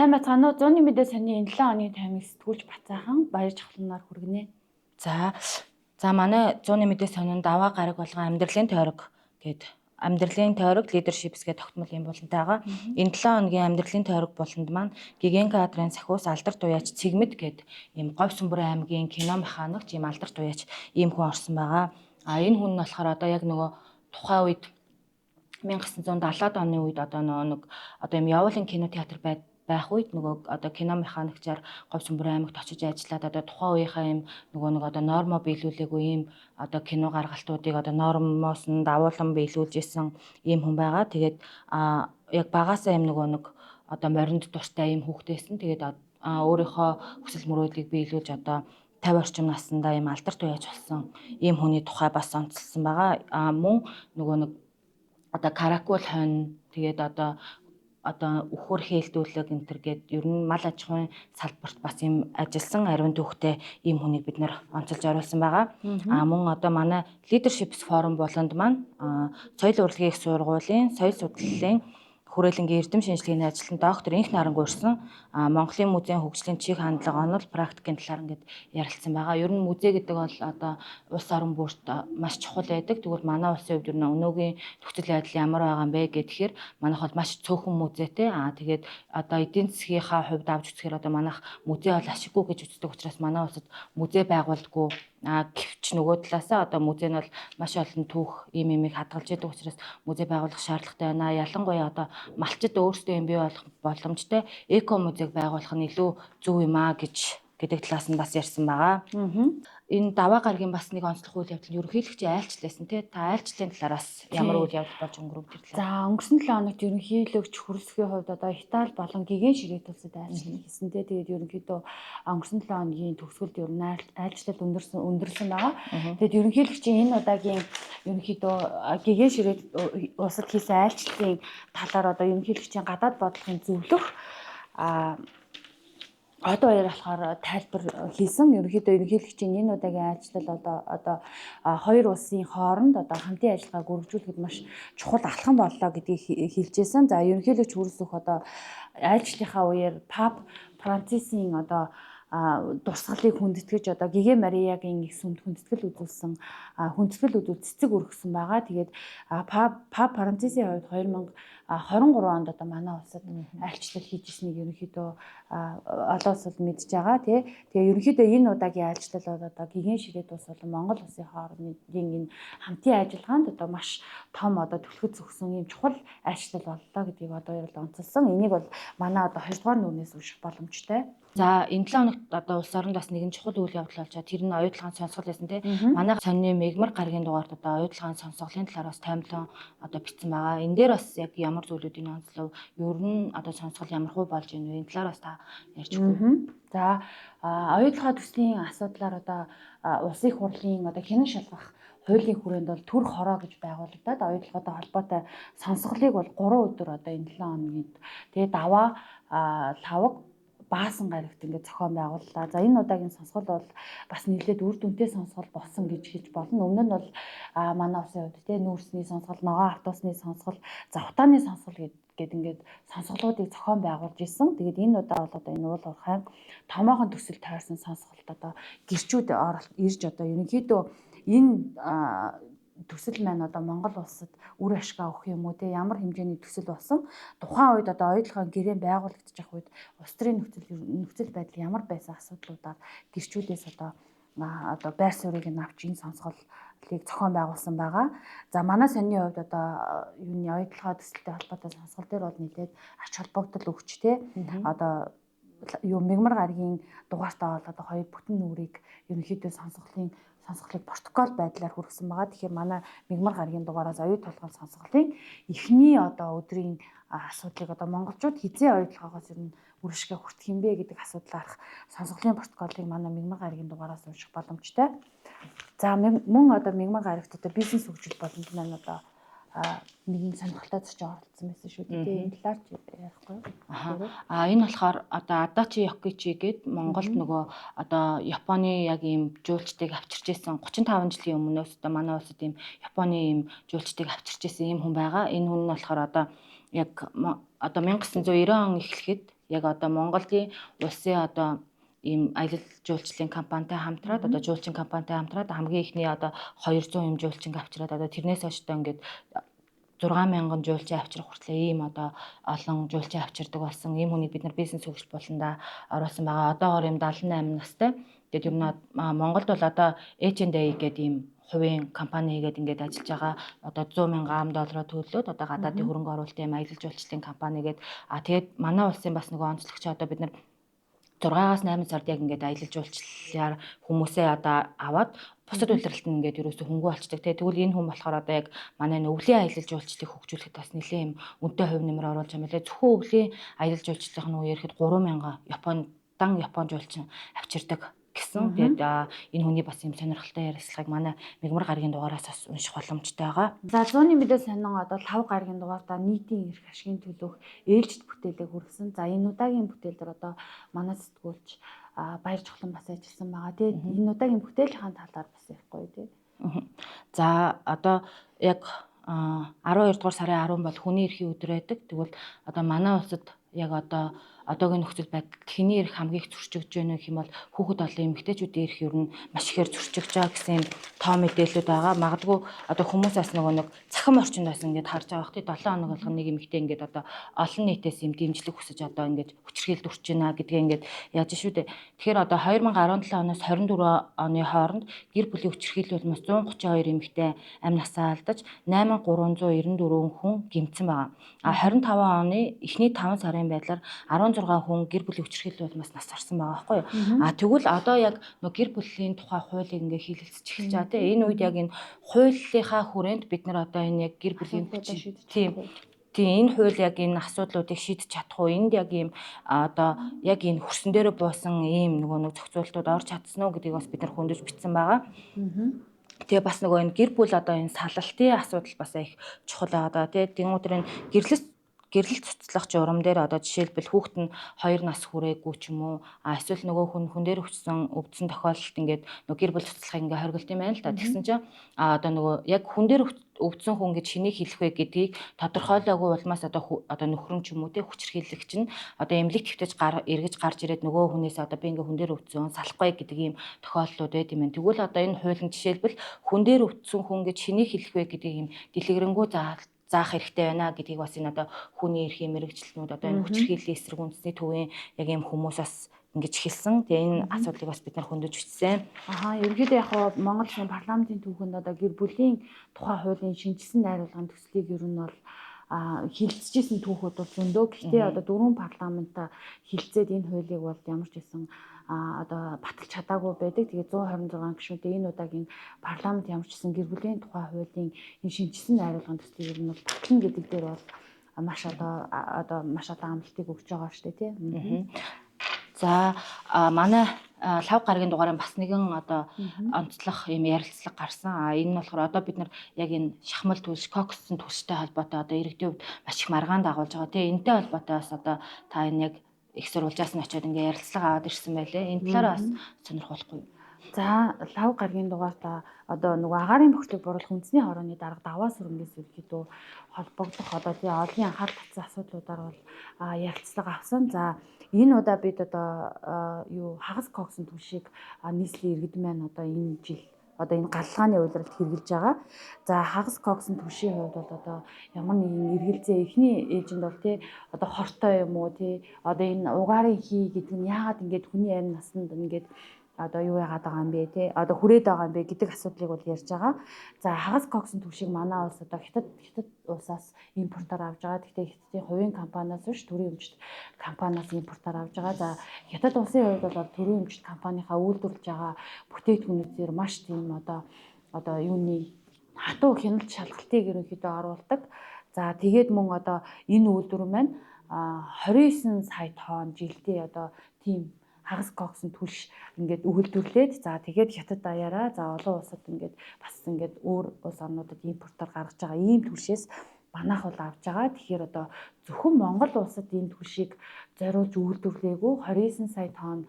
Сайн байцгаана уу? Зуны мэдээ сонины энэ 7 хоногийн таймыг сэтгүүлч Бацаахан баяр жавхланаар хүргэнэ. За за манай зуны мэдээ сонин даваа гараг болгон амьдралын тойрог гээд амьдралын тойрог leaderships гэдэг тогтмол юм булантай байгаа. Энэ 7 хоногийн амьдралын тойрог буланд маань гигэн кадрын сахиус алдарт уяач Цэгмэд гээд ийм Говь Сүмбэр аймгийн кино механикч ийм алдарт уяач ийм хүн орсон байгаа. А энэ хүн нь болохоор одоо яг нөгөө тухайн үед 1970-аад оны үед одоо нөгөө нэг одоо ийм явуулын кино театр байх үед нөгөө одоо кино механикчаар Говь Сүмбэр аймагт очиж ажиллаад одоо тухайн үеийнхаа ийм нөгөө нэг одоо нормо биелүүлээгүй ийм одоо кино гаргалтуудыг одоо нормоос нь давуулан биелүүлж исэн ийм хүн байгаа. Тэгээд яг багасаа ийм нөгөө нэг одоо моринд дуртай ийм хүүхдээсэн. Тэгээд өөрийнхөө хүсэл мөрөөдлийг биелүүлж одоо 50 орчим наснда ийм алдарт уяаж болсон ийм хүний тухай бас онцлсан байгаа. Мөн нөгөө нэг одоо Каракул хонь, тэгээд одоо үхвэр хээлдүүлэг энэ төр гээд ер нь мал аж ахуйн салбарт бас ийм ажилласан ариун түүхтэй ийм хүнийг бид нэр онцолж оруулсан байгаа. Мөн одоо манай Leadership Forum болонд маань соёл урлагийн их сургуулийн соёл судлалын хүрээлэнгийн эрдэм шинжилгээний ажилтан доктор Инх Наранг урьсан Монголын музейн хөгжлийн чиг хандлага онол практикийн талаар ингээд ярилцсан байгаа. Ер нь музей гэдэг бол одоо улс орон бүрт маш чухал байдаг. Тэгвэл манай улсын хувьд ер нь өнөөгийн нөхцөл байдал ямар байгаа юм бэ гэхээр манайх бол маш цөөхөн музейтэй. Тэгээд одоо эдийн засгийнхаа хувьд авч үзэхээр одоо манайх музей бол ашиггүй гэж үздэг учраас манай улсад музей байгуулдаггүй. Гэвч нөгөө талаасаа одоо музей нь бол маш олон түүх ийм юмыг хадгалж яадаг учраас музей байгуулах шаардлагатай байна. Ялангуяа одоо малчид өөрсдөө юм бий болох боломжтой эко музейг байгуулах нь илүү зөв юм аа гэж гэдэг талаас нь бас ярьсан байгаа. Энэ даваа гарагийн бас нэг онцлог үйл явдал нь ерөнхийлөгчийн айлчлалсэн тий. Та айлчлалын талаар бас ямар үйл явдал болж өнгөрөв тэр талаар. За өнгөрсөн 7 хоногт ерөнхийлөгч хөрөлсөхийн хувьд одоо Итали болон гигэн ширээт улсад айлчлал хийсэн тий. Тэгээд ерөнхийдөө өнгөрсөн 7 хоногийн төгсгөлд ер нь айлчлал өндөрлсөн байгаа. Тэгээд ерөнхийлөгчийн энэ удаагийн ерөнхийдөө гигэн ширээт улсад хийсэн айлчлалын талаар одоо ерөнхийлөгчийн гадаад бодлогын зөвлөх одоо баяр болохоор тайлбар хийсэн. Ерөнхийдөө ерөнхийлөгчийн энэ удаагийн айлчлал одоо хоёр улсын хооронд одоо хамтын ажиллагааг өргөжүүлэхэд маш чухал алхам боллоо гэдгийг хэлжсэн. За ерөнхийлөгч Хөрөлсөх одоо айлчлалынхаа үеэр Пап Францисийн одоо дурсгалыг хүндэтгэж одоо Гэгэ Мариягийн их сүмд хүндэтгэл үзүүлсэн, хүндэтгэл үзүүл цэцэг өргөсөн байгаа. Тэгээд Пап Францисийн хувьд 2023 онд одоо манай улсад айлчлал хийж ирснийг ерөнхийдөө олон улсад мэдж байгаа тий. Тэгээ ерөнхийдөө энэ удаагийн айлчлал бол одоо гигэн ширээт улс болон Монгол улсын хоорондын энэ хамтын ажиллагаанд одоо маш том одоо түлхэц өгсөн ийм чухал айлчлал боллоо гэдгийг одоо ер нь онцолсон. Энийг бол манай одоо 2 дугаар нүрнээс унших боломжтой. За энэ 7 хоногт одоо улс оронд бас нэгэн чухал үйл явдал болж байгаа. Тэр нь оюутлагын сонсгол байсан тий. Манай сонины мегмар гарагийн дугаарт одоо оюутлагын сонсголын талаар бас таймлан одоо бичсэн байгаа. Энэ дээр бас яг ямар зүйлүүдийн онцлог, ер нь одоо сонсгол ямар хуу болж байна вэ? Энэ талаар бас та ярьж өгөх. За оюутлагын төслийн асуудлаар одоо улсын хурлын одоо хянан шалгах хуулийн хүрээнд бол төр хороо гэж байгуулагдаад оюутлагатай холбоотой сонсголыг бол 3 өдөр одоо энэ 7 хоногийн тэгээ даваа лавг баасан гарагт ингээд зохион байгууллаа. За энэ удаагийн сонсгол бол бас нэлээд үр дүнтэй сонсгол болсон гэж хэлж болно. Өмнө нь бол манай улсын хувьд те нүүрсний сонсгол, ногоон автобусны сонсгол, завтааны сонсгол гээд ингээд сонсголуудыг зохион байгуулж исэн. Тэгээд энэ удаа бол одоо энэ уул уурхайн томоохон төсөл тойрсон сонсголт одоо гэрчүүд ирж одоо ерөнхийдөө энэ төсөл маань одоо Монгол улсад үр ашгаа өгөх юм уу те ямар хэмжээний төсөл болсон, тухайн үед одоо оюутлогын гэрээ байгуулагдчих үед улс төрийн нөхцөл байдал ямар байсан асуудлуудаар гэрчүүдээс одоо байр суурийг нь авч энэ сонсголыг зохион байгуулсан байгаа. За манай сонины хувьд одоо юуны оюутлогын төсөлтэй холбоотой сонсгол дээр бол нэлээд ач холбогдол өгч те одоо юу мегмар гарагийн дугаартаа бол одоо хоёр бүтэн нүрийг ерөнхийдөө сонсголыг протокол байдлаар хүргэсэн байгаа. Тэгэхээр манай мегмар гарагийн дугаараас оюут толгойн сонсголын эхний одоо өдрийн асуудлыг одоо монголчууд хизээ оюутлогоогоос ер нь үр ашгаа хүртэх юм бэ гэдэг асуудлаарх сонсголын протоколыг манай мегмар гарагийн дугаараас унших боломжтой. За мөн одоо мегмар гарагт одоо бизнес хөгжил боломж маань одоо нэгэн сонирхолтой зочин оролцсон байсан шүү дээ. Энэ талаар ч ярихгүй юу? Энэ болохоор одоо Адачи Йокичи гээд Монголд нөгөө одоо Японы яг ийм жуулчдыг авчирч исэн 35 жилийн өмнөөс одоо манай улсад ийм Японы ийм жуулчдыг авчирч исэн ийм хүн байгаа. Энэ хүн нь болохоор одоо яг одоо 1990 он эхлэхэд Яг одоо Монголын улсын одоо ийм аялал жуулчлалын компанитай хамтраад одоо жуулчин компанитай хамтраад хамгийн эхний одоо 200 юм жуулчин авчираад одоо тэрнээс хойш одоо ингээд 6000 жуулчин авчрах хүртлээр ийм одоо олон жуулчин авчирдаг болсон. Ийм хүнийг бид нар бизнес хөгжил буландаа оруулсан байгаа. Одоогоор ийм 78 настай. Тэгээд ер нь Монголд бол одоо H&A гэдэг ийм хувийн компани хийгээд ингээд ажиллаж байгаа. Одоо 100 мянган ам доллараар төлөөд одоо гадаадын хөрөнгө оруулалтын ийм аялал жуулчлалын компани гээд тэгээд манай улсын бас нөгөө онцлогч одоо бид нар 6-аас 8 сард яг ингээд аялал жуулчлалаар хүмүүсээ одоо аваад бусад улиралт нь ингээд ерөөсөө хөнгөө болчдөг те. Тэгвэл энэ хүн болохоор одоо яг манай өвлийн аялал жуулчлалыг хөгжүүлэхэд бас нэлээд юм үнэтэй хувь нэмэр оруулж байгаа юм лээ. Зөвхөн өвлийн аялал жуулчлалын үеэр ихэд 3000 Япон жуулчин авчирдаг гэсэн. Тэгээд энэ хүний бас юм сонирхолтой ярилцлагыг манай Мегмар гарагийн дугаараас бас унших боломжтой байгаа. За зууны мэдээ сонин одоо лав гарагийн дугаартаа нийтийн эрх ашигын төлөөх ээлжит бүтээлийг хүргэсэн. За энэ удаагийн бүтээл дээр одоо манай сэтгүүлч Баяр Чухлан бас ажилласан байгаа. Тэгээд энэ удаагийн бүтээлийнхэн талаар бас ярихгүй тий. За одоо яг 12 дугаар сарын 10 бол хүний эрхийн өдөр байдаг. Тэгвэл одоо манай улсад яг одоо одоогийн нөхцөл байдал хэний эрх хамгийн их зөрчигдөж байна гэх юм бол хүүхэд олон эмэгтэйчүүдийн эрх ер нь маш ихээр зөрчигдөж байгаа гэсэн юм тоо мэдээлэлүүд байгаа. Магадгүй одоо хүмүүс бас нөгөө нэг цахим орчинд бас ингээд харж байгаа бах тий 7 хоног болгоно нэг эмэгтэй ингээд одоо олон нийтээс юм дэмжлэг хүсэж одоо ингээд хүчирхийлэлд хүрч байна гэдгээ ингээд яаж шүү дээ. Тэгэхээр одоо 2017 оноос 24 оны хооронд гэр бүлийн хүчирхийлэл улмаас 132 эмэгтэй амь насаа алдаж 8394 хүн гэмтсэн байгаа. А 25 оны эхний 5 сарын байдлаар 16 хүн гэр бүлийн хүчирхийлэл улмаас нас орсон байгаа байхгүй юу. А тэгвэл одоо яг нөгөө гэр бүлийн тухай хуулийг ингээ хийлэлцэж эхэлж байгаа тийм. Энэ үед яг энэ хуулийнхаа хүрээнд бид нар одоо энэ яг гэр бүлийн тийм энэ хууль яг энэ асуудлуудыг шийдэж чадах уу? Энд яг ийм одоо яг энэ хөрсөн дээрээ буусан ийм нөгөө нэг зохицуултууд орж чадсан уу гэдгийг бас бид нар хөндөж бичсэн байгаа. Тэгээ бас нөгөө энэ гэр бүл одоо энэ салалтын асуудал бас их чухал байгаа даа тий. Тэнгүүтэр энэ гэрлэлт цуцлах журам дээр одоо жишээлбэл хүүхэд нь 2 нас хүрээгүй ч юм уу эсвэл нөгөө хүн дээр өвдсөн тохиолдолд ингээд нөгөө гэр бүл цуцлахыг ингээ хоригдсон юм байна л да. Тэгсэн чинь одоо нөгөө яг хүн дээр өвдсөн хүн гэж хэнийг хэлэх вэ гэдгийг тодорхойлоогүй улмаас одоо нөхөр нь ч юм уу те хүчирхийлэгч нь одоо эмнэлэг твтэж эргэж гарч ирээд нөгөө хүнээс одоо би ингээ хүн дээр өвдсөн салахгүй гэдэг ийм тохиолдлууд байд юм байна. Тэгвэл одоо энэ хууль нь жишээлбэл хүн дээр өвдсөн хүн гэж хэнийг хэлэх вэ гэдгийг ийм дэлгэрэнгүй заах хэрэгтэй байна гэдгийг бас энэ одоо хүний эрхийн мэргэжилтнүүд одоо энэ хүчирхийллийн эсрэг үндэсний төвийн яг ийм хүмүүс бас ингэж хэлсэн. Тэгээ энэ асуудлыг бас бид нар хөндөж бичсэн. Аха, ерөнхийдөө яг Монгол Улсын парламентын түүхэнд одоо гэр бүлийн тухай хуулийн шинжилсэн найруулгын төслийг ер нь бол хилцэжсэн түүхүүд бол зөндөө. Гэхдээ одоо дөрвөн парламентаа хилцээд энэ хуулийг бол ямар ч байсан одоо баталж чадаагүй байдаг. Тэгээ 126 гишүүнтэй энэ удаагийн парламент ямар ч гэсэн гэр бүлийн тухай хуулийн энэ шинжилсэн найруулгын төслийг ер нь бол батлана гэдэг дээр бол маш одоо маш олон амлалтыг өгч байгаа шүү дээ тийм. За манай лав гарагийн дугаарын бас нэгэн одоо онцлог юм ярилцлага гарсан. А энэ нь болохоор одоо бид нар яг энэ шахмал түлш, коксын түлштэй холбоотой одоо иргэдийн хувьд маш их маргаан дагуулж байгаа тийм. Энтэй холбоотой бас одоо та энэ яг их сурвалжаас нь очиод ингээ ярилцлага аваад ирсэн байлээ. Энэ талаараа бас сонирхолтой. За лав гарагийн дугаартаа одоо нөгөө агаарын бохирдлыг бууруулах үндэсний хорооны дарга даваа сүрэнгээс ерөнхийдөө холбогдох одоо тий олон анхаарал татсан асуудлуудаар бол ярилцлага авсан. За энэ удаа бид одоо юу хагас коксын түлшийг нийслэлийн иргэд маань одоо энэ жил одоо энэ галлагааны улиралд хэрэгжилж байгаа. За хагас коксын түлшийн хувьд бол одоо ямар нэгэн эргэлзээ эхний ээлжинд бол тий одоо хортой юм уу тий одоо энэ угаарын хий гэдэг нь яагаад ингэж хүний амь насанд ингээд одоо юу яагаад байгаа юм бэ те одоо хүрээд байгаа юм бэ гэдэг асуудлыг бол ярьж байгаа. За хагас коксын түвшийг манай улс одоо хятад улсаас импортоор авч байгаа. Гэхдээ хятадын хувийн компаниас биш төрийн өмчт компаниас импортоор авч байгаа. За хятад улсын хувьд бол төрийн өмчт компанийнхаа үйлдвэрлэж байгаа бүтээгдэхүүнүүдээр маш тийм одоо юуны хатуу хяналт шалгалтыг ерөнхийдөө оруулдаг. За тэгээд мөн одоо энэ үйлдвэр маань 29 сая тонн жилдээ одоо тийм хагас коксын түлш ингээд үйлдвэрлээд за тэгээд хятад даяараа за олон улсад ингээд бас ингээд өөр улс орнуудад импортоор гаргаж байгаа ийм түлшээс манайх бол авч байгаа. Тэгэхээр одоо зөвхөн Монгол улсад ийм түлшийг зориулж үйлдвэрлээгүй 29 сая тонн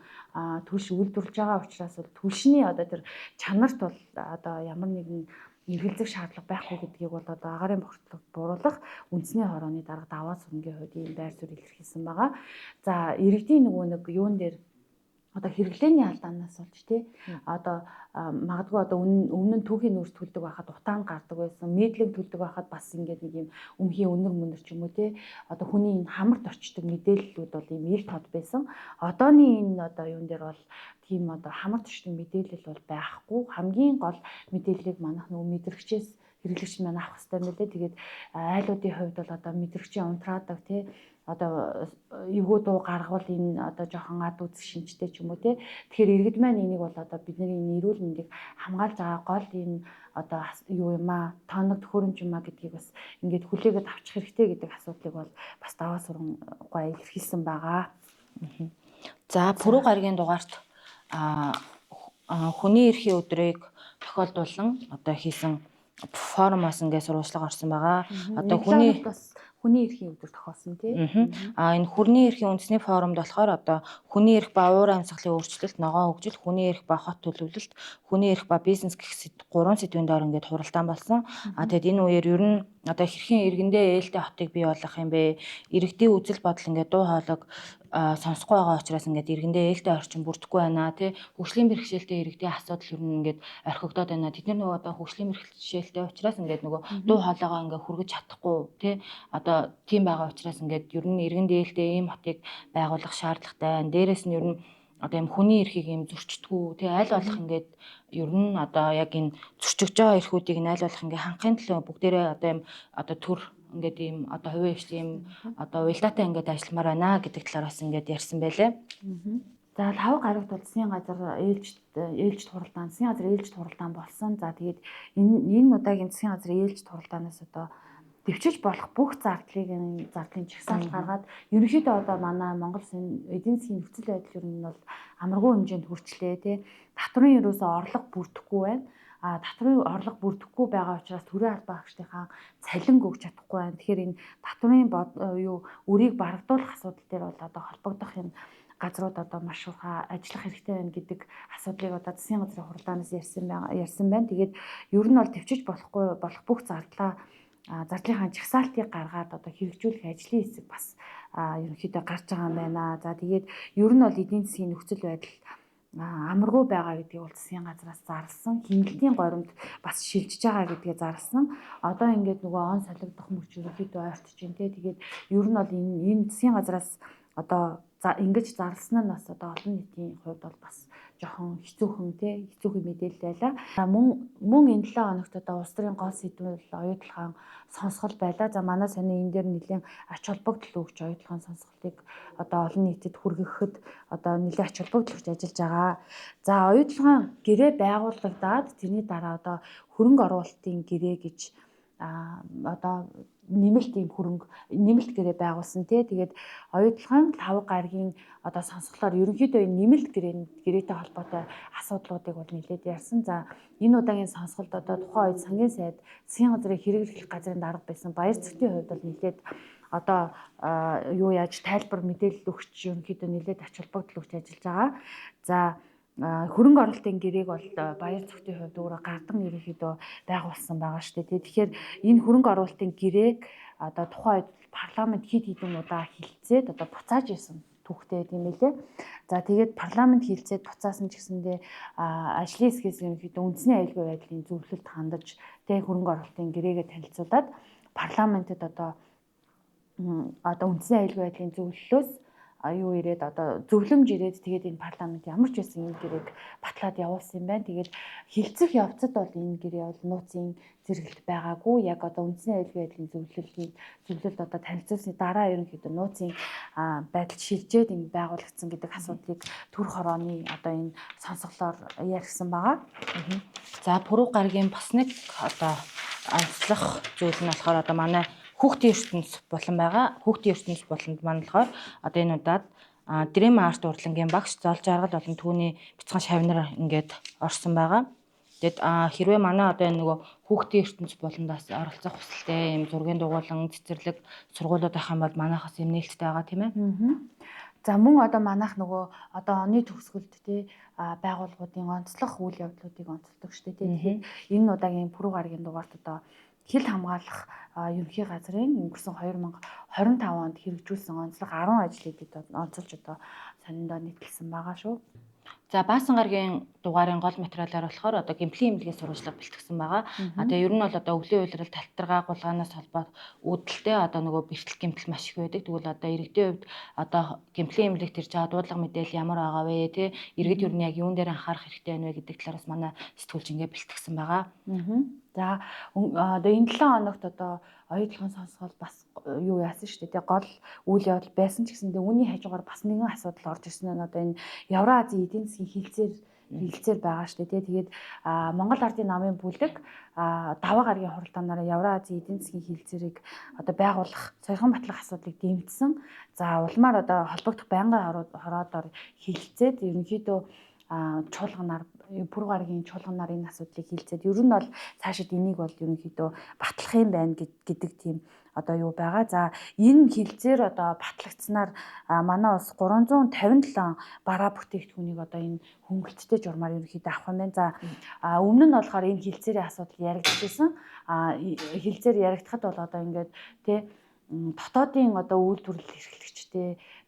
түлш үйлдвэрлэж байгаа учраас бол түлшний одоо тэр чанарт бол одоо ямар нэгэн эргэлзэх шаардлага байхгүй гэдгийг бол одоо агаарын бохирдлыг бууруулах үндэсний хорооны дарга Даваа Сүрэнгийн хувьд ийм байр суурь илэрхийлсэн байгаа. За, иргэдийн нөгөө нэг юун дээр одоо хэрэглээний алдаанаас болж тий одоо магадгүй одоо өмнө нь түүхийн нүүрс төлдөг байхад утаан гардаг байсан, мэдлэг төлдөг байхад бас ингээд нэг юм өмхийн өнөр мөнөр ч юм уу тий одоо хүний энэ хамарт орчдөг мэдээллүүд бол ийм ил тод байсан. Одооны энэ одоо юун дээр бол тийм одоо хамарт орчдөг мэдээлэл бол байхгүй. Хамгийн гол мэдээллийг манайх нөгөө мэдрэгчээс хэрэглэгч маань авах хэрэгтэй юм билээ. Тэгээд айлуудын хувьд бол одоо мэдрэгчийн унтраадаг тий одоо эвгүй дуу гаргавал энэ одоо жоохон ад үзэх шинжтэй ч юм уу тий. Тэгэхээр иргэд маань энийг бол одоо бидний энэ эрүүл мэндийг хамгаалж байгаа гол энэ одоо юу юм аа, тооног төхөөрөмж юм аа гэдгийг бас ингээд хүлээгээд авчих хэрэгтэй гэдэг асуудлыг бол бас Даваа Сүрэнгүй илэрхийлсэн байгаа. За, Пүрэв гаригийн дугаарт хүний эрхийн өдрийг тохиолдуулан одоо хийсэн форумоос ингээд сурвалжлага орсон байгаа. Одоо хүний бас хүний эрхийн өдөр тохиолсон тий. А энэ хүний эрхийн үндэсний форумд болохоор одоо хүний эрх ба уур амьсгалын өөрчлөлт, ногоон хөгжил, хүний эрх ба хот төлөвлөлт, хүний эрх ба бизнес гэх гурван сэдвийн доор ингээд хуралдаан болсон. А тэгэд энэ үеэр ер нь одоо хэрхэн иргэндээ ээлтэй хотыг бий болгох юм бэ? Иргэдийн үзэл бодол ингээд дуу хоолойг сонсохгүй байгаа учраас ингээд иргэндээ ээлтэй орчин бүрдэхгүй байна тий. Хөгжлийн бэрхшээлтэй иргэдийн асуудал ер нь ингээд орхигдоод байна. Тэд нар нөгөө одоо хөгжлийн бэрхшээлтэй учраас ингээд нөгөө дуу хоолойгоо ингээд хүргэж чадахгүй тий. Одоо тийм байгаа учраас ингээд ер нь иргэнд ээлтэй ийм хотыг байгуулах шаардлагатай байна. Дээрээс нь ер нь одоо юм хүний эрхийг юм зөрчдгүү тий, аль болох ингээд ер нь одоо яг энэ зөрчигж байгаа эрхүүдийг нь аль болох ингээд хангахын төлөө бүгдээрээ одоо юм одоо төр ингээд ийм одоо хувийн хвшлийн ийм одоо уялдаатай ингээд ажилламаар байна гэдэг талаар бас ингээд ярьсан байлээ. За, лав гарагт бол засгийн газар ээлжит хуралдаан, засгийн газар ээлжит хуралдаан болсон. За, тэгээд энэ удаагийн засгийн газар ээлжит хуралдаанаас одоо дэвчиж болох бүх зардлыг зардлын жагсаалт гаргаад ерөнхийдөө одоо манай Монгол улсын эдийн засгийн нөхцөл байдал ер нь бол амаргүй хэмжээнд хүрчлээ тий. Татврын ерөөсөө орлого бүрдэхгүй байна. А татврын орлого бүрдэхгүй байгаа учраас төрийн албан хаагчдынхаа цалин өгч чадахгүй байна. Тэгэхээр энэ татврын юу үрийг барагдуулах асуудал дээр бол одоо холбогдох юм газрууд одоо маш урхаа ажиллах хэрэгтэй байна гэдэг асуудлыг одоо засгийн газрын хуралдаанаас ярьсан байна. Тэгээд ер нь бол төвчж болохгүй болох бүх зардлаа зардлынхаа жагсаалтыг гаргаад одоо хэрэгжүүлэх ажлын хэсэг бас ерөнхийдөө гарч байгаа юм байна. За, тэгээд ер нь бол эдийн засгийн нөхцөл байдал амаргүй байгаа гэдгийг бол засгийн газраас зарласан. Хэмнэлтийн горимд бас шилжиж байгаа гэдгээ зарласан. Одоо ингээд нөгөө он солигдох мөч ерөнхийдөө ойртож байна те. Тэгээд ер нь бол энэ засгийн газраас одоо ингэж зарласан нь бас одоо олон нийтийн хувьд бол бас жоохон хэцүүхэн те, хэцүүхэн мэдээлэл байлаа. Мөн энэ 7 хоногт одоо улс төрийн гол сэдвүүд оюутлогын сонсгол байлаа. За, манай сони энэ дээр нэлээд ач холбогдол өгч оюутлогын сонсголыг одоо олон нийтэд хүргэхэд одоо нэлээд ач холбогдол өгч ажиллаж байгаа. За, оюутлогын гэрээ байгуулагдаад тэрний дараа одоо хөрөнгө оруулалтын гэрээ гэж одоо нэмэлт ийм хөрөнгө нэмэлт гэрээ байгуулсан тий. Тэгээд оюутлогын лав гарагийн одоо сонсголоор ерөнхийдөө энэ нэмэлт гэрээтэй холбоотой асуудлуудыг бол нэлээд ярьсан. За, энэ удаагийн сонсголд одоо тухайн үед сангийн сайд засгийн газрын хэрэг эрхлэх газрын дарга байсан Баяр цэгтийн хувьд бол нэлээд одоо юу яаж тайлбар мэдээлэл өгч ерөнхийдөө нэлээд ач холбогдол өгч ажиллаж байгаа. За, хөрөнгө оруулалтын гэрээг бол Баяр цогтын хувьд өөрөө гардан ерөнхийдөө байгуулсан байгаа шүү дээ. Тэгэхээр энэ хөрөнгө оруулалтын гэрээг одоо тухайн үед парламент хэд хэдэн удаа хилцээд одоо буцааж исэн түүхтэй юм байлээ. За, тэгээд парламент хилцээд буцаасан ч гэсэндээ ажлын хэсгээс ерөнхийдөө үндэсний аюулгүй байдлын зөвлөлд хандаж тэг хөрөнгө оруулалтын гэрээгээ танилцуулаад парламентэд одоо үндэсний аюулгүй байдлын зөвлөлөөс юу ирээд одоо зөвлөмж ирээд тэгээд энэ парламент ямар ч байсан энэ гэрээг батлаад явуулсан юм байна. Тэгээд хилцэх явцад бол энэ гэрээ бол нууцын зэрэгэлт байгаагүй. Яг одоо үндэсний аюулгүй байдлын зөвлөлд одоо танилцуулсны дараа ерөнхийдөө нууцын байдал шилжээд энэ байгуулагдсан гэдэг асуудлыг төр хорооны одоо энэ сонсголоор ярьсан байгаа. За, Пүрэв гарагийн бас нэг одоо онцлох зүйл нь болохоор одоо манай хүүхдийн ертөнц булан байгаа. Хүүхдийн ертөнц буланд маань болохоор одоо энэ удаад Dream Art урлагийн багш Зол Жаргал болон түүний бяцхан шавнар ингээд орсон байгаа. Тэгэд хэрвээ манай одоо энэ нөгөө хүүхдийн ертөнц буландаас оролцох хүсэлтэй ийм зургийн дугуйлан цэцэрлэг сургуулиуд байх юм бол манайхаас юм нээлттэй байгаа тийм ээ. За мөн одоо манайх нөгөө одоо оны төгсгөлд тий байгууллагуудын онцлох үйл явдлуудыг онцолдог шүү дээ тий. Тэгэхээр энэ удаагийн пүрэв гарагийн дугаарт одоо хил хамгаалах ерөнхий газрын өнгөрсөн 2025 онд хэрэгжүүлсэн онцлог 10 ажлыг бид онцолж одоо сониндоо нийтэлсэн байгаа шүү. За Баасан гарагийн дугаарын гол материалаар болохоор одоо гэмтлийн эмнэлгийн сурвалжлага бэлтгэсэн байгаа. Тэгээ ер нь бол одоо өвлийн улирал талтаргаа гулгаанаас холбоод үүдэлтэй одоо нөгөө бэртэл гэмтэл маш их байдаг. Тэгвэл одоо иргэдийн хувьд одоо гэмтлийн эмнэлэгт ирж байгаа дуудлага мэдээлэл ямар байгаа вэ те иргэд ер нь яг юун дээр анхаарах хэрэгтэй байна вэ гэдэг талаараас манай сэтгүүлч ингээ бэлтгэсэн байгаа. За одоо энэ 7 хоногт одоо оюутлогын сонсгол бас юу яасан шүү дээ. Гол үйл явдал байсан ч гэсэндээ үүний хажуугаар бас нэгэн асуудал орж ирсэн нь одоо энэ Евразийн эдийн засгийн хилцээр байгаа шүү дээ. Тэгээд Монгол Ардын намын бүлэг даваа гарагийн хуралдаанаараа Евразийн эдийн засгийн хилцээрийг одоо байгуулах, сойрхон батлах асуудлыг дэмжсэн. За улмаар одоо холбогдох байнгын хороодоор хилцээд ерөнхийдөө чуулганаар пүрэв гарагийн чуулганаар энэ асуудлыг хилцээд ер нь бол цаашид энийг бол ерөнхийдөө батлах юм байна гэдэг тийм одоо юу байгаа. За энэ хилцээр одоо батлагдсанаар манай улс 357 бараа бүтээгдэхүүнийг одоо энэ хөнгөлөлттэй журмаар ерөнхийдөө авах юм байна. За өмнө нь болохоор энэ хилцээрийн асуудал яригдчихсэн. Хилцээр яригдахад бол одоо ингээд тий дотоодын одоо үйлдвэрлэл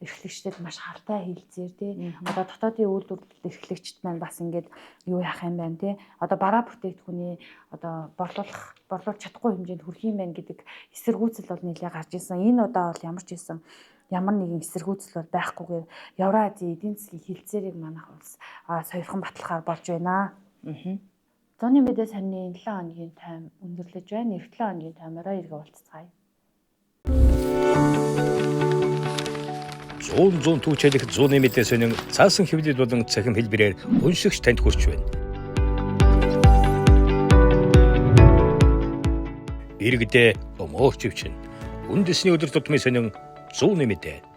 эрхлэгчдэд маш халтай хилцээр тий одоо дотоодын үйлдвэрлэл эрхлэгчд маань бас ингээд юу яах юм байна тий одоо бараа бүтээгдэхүүний одоо борлуулах чадахгүй хэмжээнд хүрэх юм байна гэдэг эсэргүүцэл бол нэлээ гарч ирсэн. Энэ удаа бол ямар ч байсан ямар нэгэн эсэргүүцэл бол байхгүйгээр Евразийн эдийн засгийн хилцээрийг манайх улс сойрхон батлахаар болж байна. Зуны мэдээ сонины 7 хоногийн тайм өндөрлөж байна. Эх 7 хоногийн таймаараа эргээ уулзцгаая. 100 түүчэлэх зууны мэдээ сонин цаасан хэвлэл болон цахим хэлбэрээр уншигч танд хүрч байна. Иргэдээ өмөөрч өвчин. Үндэсний өдөр тутмын сонин зууны мэдээ.